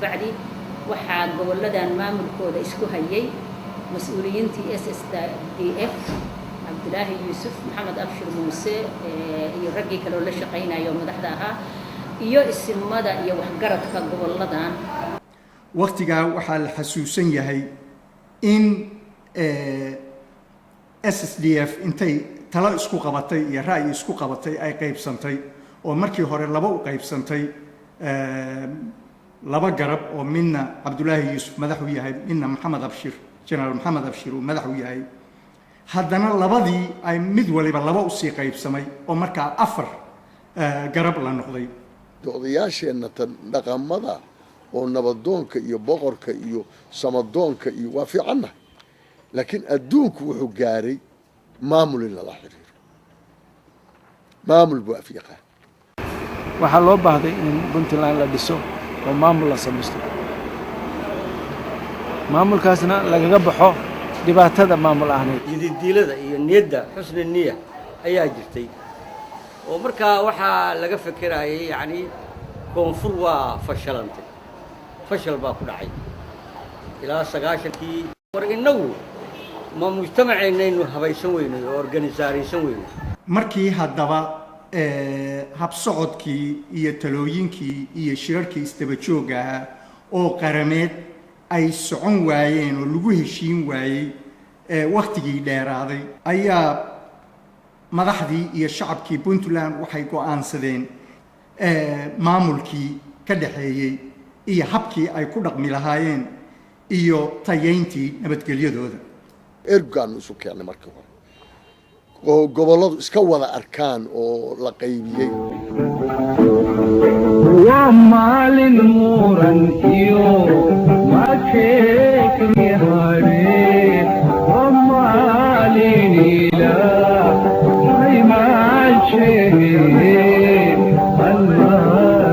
Bacdi waxaa goboladan maamulkooda isku hayay mas-uuliyiintii SSDF, Cabdilaahi Yuusuf, Maxamed Abshir Muuse iyo raggii kale oo la shaqaynaya oo madaxda ahaa, iyo isimada iyo waxgaradka goboladan. Waktigaa waxaa la xasuusan yahay in SSDF intay talo isku qabatay iyo ra'yi isku qabatay ay qaybsantay, oo markii hore laba u qaybsantay, laba garab, oo midna Cabdulaahi Yuusuf madax u yahay, midna Maxamed Abshir, Generaal Maxamed Abshir uu madax u yahay. Haddana labadii ay mid waliba laba usii qaybsamay, oo markaa afar garab la noqday. Odayaasheenna tan dhaqamada oo nabadoonka iyo boqorka iyo samadoonka iyo waa fiicannahay, laakiin adduunku wuxuu gaaray maamul in lala xiriiro. Maamul buu afyaqaan. Waxaa loo baahday in Puntland la dhiso oo maamul la samaysto, maamulkaasna lagaga baxo dhibaatada maamul ahneyd. Yididiilada iyo niyadda, xusni niya ayaa jirtay, oo markaa waxaa laga fekerayay, yacni, koonfur waa fashalantay, fashal baa ku dhacay ilaa 90-kii. War innagu ma mujtamaceennaynu habaysan weynay oo organisaaraysan weynay? Markii haddaba habsocodkii iyo talooyinkii iyo shirarkii isdaba joogga ahaa oo qarameed ay socon waayeen oo lagu heshiin waayey, wakhtigii dheeraaday, ayaa madaxdii iyo shacabkii Puntland waxay go'aansadeen maamulkii ka dhaxeeyey iyo habkii ay ku dhaqmi lahaayeen iyo tayeyntii nabadgelyadooda. Ergaanu isu keennay markii hore oo gobolladu iska wada arkaan oo la qaybiyey. Waa maalin muran iyo makeekni hadhe, waa maalin Ilaahay maalsheeye almaal.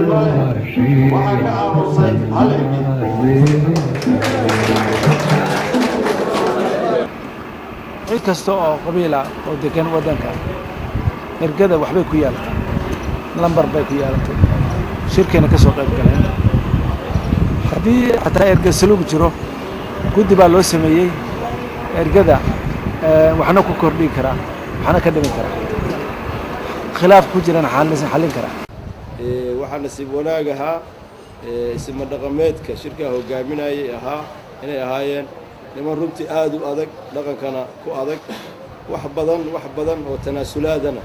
Waxaa ka aamusay hal ergey. Cid kasta oo qabiila oo degan waddanka ergada waxbay ku yeelatay, lambar bay ku yeelatay, shirkayna ka soo qayb galeen. Haddii xataa erge saluug jiro, guddi baa loo sameeyey ergada waxna ku kordhin karaa, waxna ka dhimin karaa, khilaaf ku jirana xallin karaa. Waxaa nasiib wanaag ahaa isma dhaqameedka shirkaa hogaaminayay ahaa inay ahaayeen niman runtii aad u adag, dhaqankana ku adag, wax badan, wax badan oo tanaasulaadana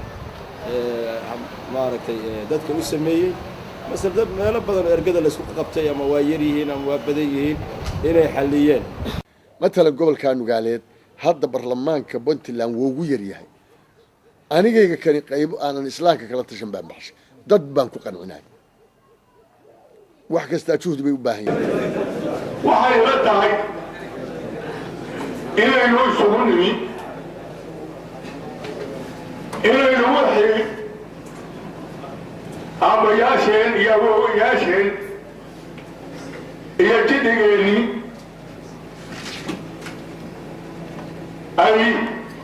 maaragtay dadka u sameeyey. Masale dad meelo badan oo ergada laysku qabtay, ama waa yar yihiin ama waa badan yihiin, inay xalliyeen. Matalan, gobolka Nugaaleed hadda baarlamaanka Puntland wuu ugu yar yahay. Anigayga kani qaybo aanan islaamka kala tashan baan baxshay, dad baan ku qancinay. Wax kastaa juhdi bay u baahan yihin. Waxay la tahay inaynu isugu nimi inaynu wixii aabbayaasheen iyo awoowayaasheen iyo jidhigeennii ay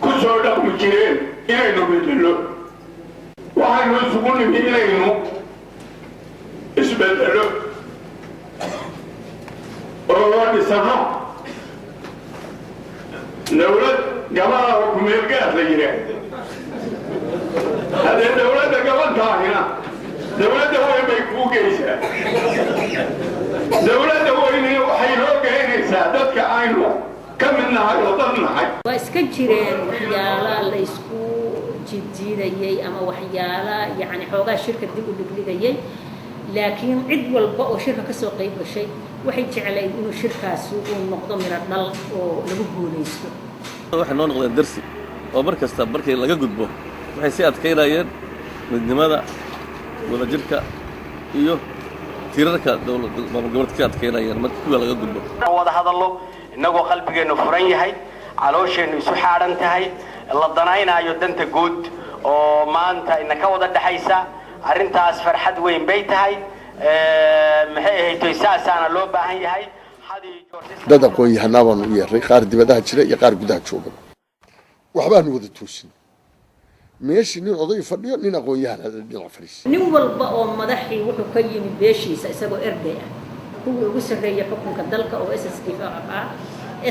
ku soo dhaqmi jireen inaynu bedello. Waxaynu isugu nimi inaynu isbedello oo dhisanno dawlad gabaha oo kumeelgaar la yidhaah. Haddee dawladda gabantaahina dawladda weyn bay kuu geysaa. Dawladda weynina waxay noo geynaysaa dadka aynu ka mid nahay oo dad nahay. Waa iska jireen waxyaala la isku jiidjiidayey ama waxyaala, yacni, xoogaa shirka dib u dhigdhigayay, laakiin cid walba oo shirka ka soo qayb gashay waxay jeclayd inuu shirkaasi uu noqdo miro dhal oo lagu guulaysto. Waxay noo noqdeen darsi, oo mar kasta markii laga gudbo waxay sii adkaynayeen midnimada, wadajirka iyo tiirarka dowlad maamul goboleedka ka adkaynayeen markii kuwa laga gudbo. Wada hadallo. Innagoo qalbigeennu furan yahay, caloosheennu isu xaadhan tahay, la danaynaayo danta guud oo maanta ina ka wada dhexaysa, arrintaas farxad weyn bay tahay. Maxay ahaytoy, saasaana loo baahan yahay. Dad aqoon-yahanaa baanu u yeernay, qaar dibadaha jira iyo qaar gudaha joogaba. Waxbaanu wada toosin meeshii, nin oday fadhiyo, nin aqoon-yahan dhinac fadhiis. Nin walba oo madaxii wuxuu ka yimi beeshiisa isagoo ergey ah. Kuwii ugu sarreeyay xukunka dalka oo SSDF ahaa,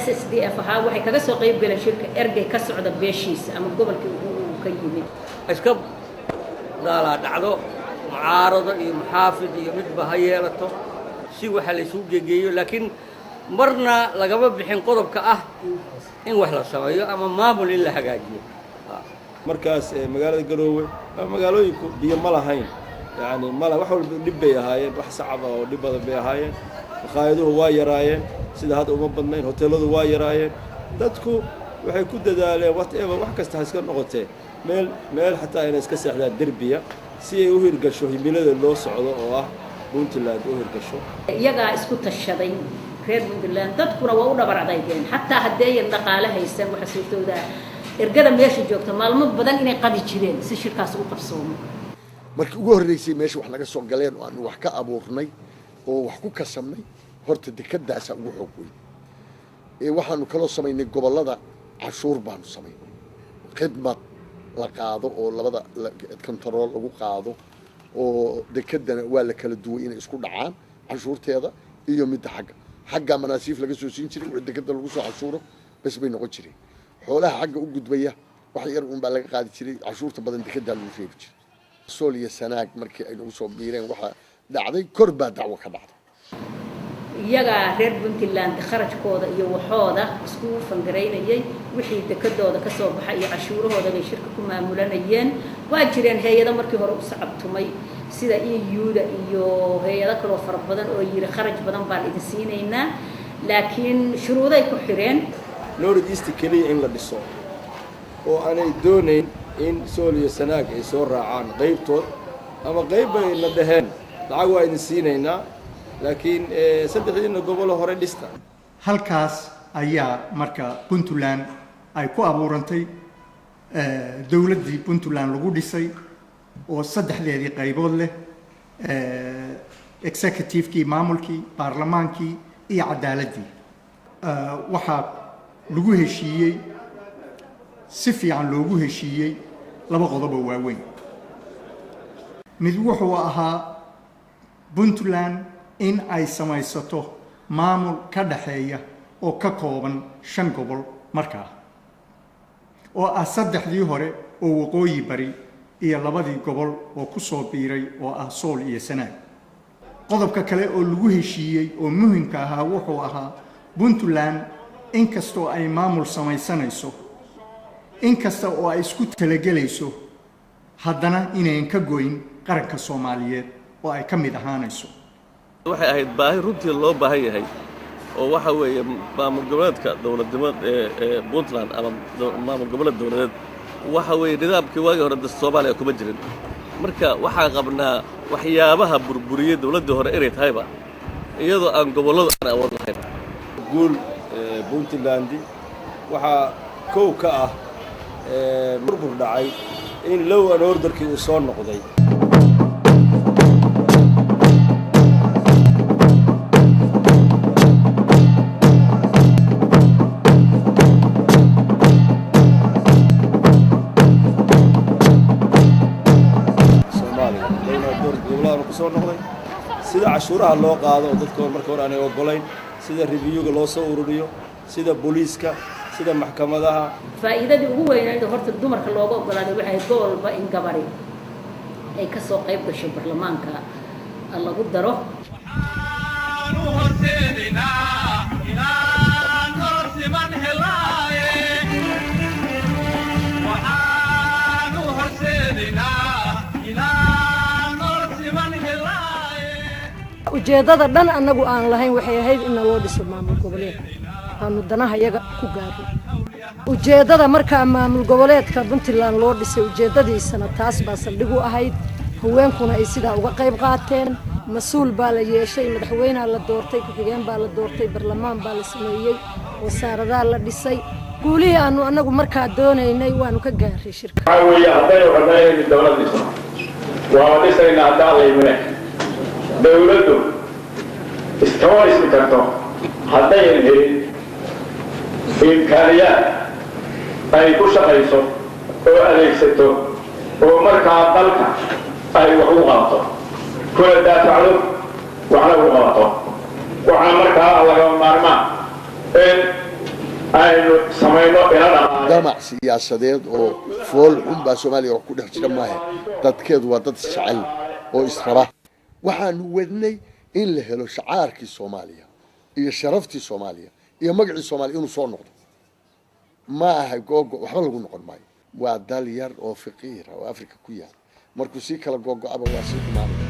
SSDF ahaa, waxay kaga soo qayb galeen shirka ergey ka socda beeshiisa ama gobolkii uu ka yimid. Iska daalaa dhacdo, mucaarado iyo muxaafid iyo midba ha yeelato, si waxa la isugu gegeeyo, laakiin marna lagama bixin qodobka ah in wax la sameeyo ama maamul in la hagaajiyo. Markaas magaalada Garoowe ama magaalooyinku biyo ma lahayn, yani mala wax walba dhib bay ahaayeen, wax sacaba oo dhib badan bay ahaayeen. Makaayaduhu waa yaraayeen, sida hadda uma badnayn. Hoteeladu waa yaraayeen. Dadku waxay ku dadaaleen, whatever, wax kasta ha iska noqotee, meel meel xataa inay iska seexdaan derbiya, si ay u hirgasho himilada loo socdo oo ah Puntland u hirgasho. Iyagaa isku tashaday reer Puntland, dadkuna waa u dhabar adaygeen, xataa haddeeyan dhaqaale haysan. Waxa suurtooda ergada meesha joogta maalmo badan inay qadi jireen si shirkaas u qabsoomo. Markii ugu horreysay meesha wax naga soo galeen oo aanu wax ka abuurnay oo wax ku kasabnay, horta dekadaasaa ugu xoog weyn. Ee waxaanu kaloo samaynay gobollada cashuur baanu samaynay, khidmad la qaado oo labada kontarool lagu qaado, oo dekedana waa la kala duway inay isku dhacaan cashuurteeda iyo midda xagga manaasiif laga soo siin jiray. Wixii dekeda lagu soo cashuuro bes bay noqon jireen. Xoolaha xagga u gudbaya wax yar uun baa laga qaadi jiray, cashuurta badan dekedaa lagu reebi jiray. Sool iyo Sanaag markii ay nagu soo biireen, waxaa dhacday kor baa dacwo ka dhacday. Iyagaa reer Puntland kharajkooda iyo waxooda isku fangaraynayay. Wixii dekadooda ka soo baxa iyo cashuurahooda bay shirka ku maamulanayeen. Waa jireen hay-ado markii hore u sacabtumay, sida EU-da iyo hay-ado kaloo fara badan oo yiri kharaj badan baan idin siinaynaa, laakiin shuruuday ku xireen. North East keliya in la dhiso oo aanay doonayn in Sool iyo Sanaag ay soo raacaan qaybtood ama qayb bay na dhaheen, lacag waa idin siinaynaa, laakiin saddexdiina gobolo hore dhista. Halkaas ayaa marka Puntland ay ku abuurantay, dowladdii Puntland lagu dhisay oo saddexdeedii qaybood leh: executive-kii, maamulkii, baarlamaankii iyo cadaaladdii. Waxaa lagu heshiiyey, si fiican loogu heshiiyey, laba qodob oo waaweyn. Mid wuxuu ahaa Puntland in ay samaysato maamul ka dhaxeeya oo ka kooban shan gobol markaa, oo ah saddexdii hore oo waqooyi bari iyo labadii gobol oo ku soo biiray oo ah Sool iyo Sanaag. Qodobka kale oo lagu heshiiyey oo muhimka ahaa wuxuu ahaa Puntland, inkastoo ay maamul samaysanayso, inkasta oo ay isku talagelayso, haddana inayn ka goyn qaranka Soomaaliyeed oo ay ka mid ahaanayso. Waxay ahayd baahi runtii loo baahan yahay, oo waxa weeye maamul goboleedka dowladnimo ee Puntland ama maamul goboleed dowladeed, waxa weeye nidaamkii waagii hore da Soomaaliya kuma jirin. Marka waxaan qabnaa waxyaabaha burburiyey dowladdii hore inay tahayba iyadoo aan gobolladu aan awood lahayn. Guul Puntlandi waxaa kow ka ah burbur dhacay in law and orderkii uu soo noqday. Soomaaliya law and order gobolladaanu ku soo noqday, sida cashuuraha loo qaado oo dadka marka hore aanay ogolayn, sida revenue-ga loo soo ururiyo, sida booliiska, sida maxkamadaha. Faa'iidadii ugu weynayd oo horta dumarka looga ogolaaday waxay gobolba in gabari ay ka soo qayb gasho baarlamaanka lagu daro. Ujeeddada dhan annagu aan lahayn waxay ahayd in naloo dhiso maamul goboleed aanu danaha yaga ku gaarno. Ujeeddada markaa maamul goboleedka Puntland loo dhisay, ujeeddadiisana taas baa saldhig u ahayd. Haweenkuna ay sidaa uga qayb qaateen. Mas-uul baa la yeeshay, madaxweynea la doortay, ku-xigeen baa la doortay, baarlamaan baa la sameeyey. Wasaaradaa la dhisay. Guulihii aanu annagu markaa doonaynay waanu ka gaaray shirka. Waxaa weeye, haddaynu rabno inaynu dawlad dhisno, waaba dhisaynaa haddaan laymine. Dawladdu iskama dhismi karto haddayan helin imkaaniyaad ay ku shaqayso oo adeegsato oo markaa dalka ay wax ugu qabato, kuna daafacdo, waxna ugu qabato. Waxaa markaa lagama maarmaan in aynu samayno ila dhaqaale. Damac siyaasadeed oo fool xun baa Soomaaliya wax ku dhex jira maahe. Dadkeedu waa dad isjecel oo israba. Waxaanu wadnay in la helo shacaarkii Soomaaliya iyo sharaftii Soomaaliya iyo magacii Soomaaliya inuu soo noqdo. Ma aha googo, waxba lagu noqon maayo. Waa dal yar oo faqiira oo Africa ku yaal. Markuu sii kala googo-aba waa sii xumaanaya.